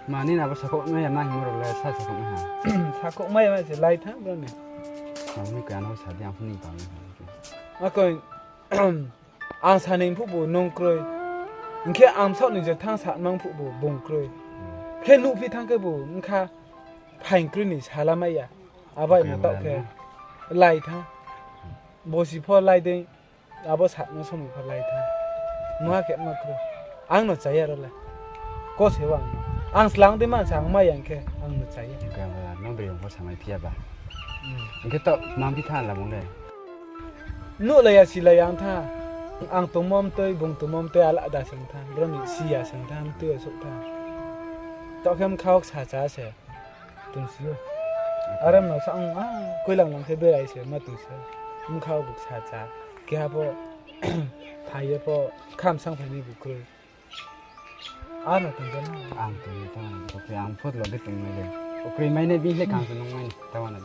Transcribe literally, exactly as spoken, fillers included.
Mani na bo sakhouh mai ya ma hingmo rao le sa sakhouh mai ha. Sakhouh mai ya ma se lai tha bro ni. Ang ni kaya no sa di, ang pho ni tang ni ha. Akoi, ang sa ni phuh bu nung kroi. Hing khe ang saoh ni je thanng sa mang phuh bu bung kroi. Khe nuhphi thanng khe bu bkha phaing kroi ni sala mai ya. Abai mo taoh khe lai tha. Bosi pho lai dei. Abo sa no somoi pho lai tha. Mungha khe ma kroi. Ang no cha ya ro le. Ko se wa ang no. Ang slang dei man sa ang mai ya hing khe ang no cha ya. Hing khe ang no bri pho samai phi ya ba. Hing khe taoh mang phi tha la bung le. Nuhlai ya silai ya ang tha. Ang tongmo mtoi, bung tongmo mtoi alada se ong tha. Bro ni si ya se ong tha, mtoi ya souh tha. Taoh khe bkha wo ksa cha se. Tongsi ou. Are no sa ang, ah, koilang lang khe berai se ma tongsi ou. Bkha wo bu ksa cha. Keha pho phai ye pho, kham sang phai ni bu kroi. Ano tong ja na. Ang tong ye tong, ang pho lo de tong nai le. O kroi mai nai bini le kang se nung mai ni, tamo na.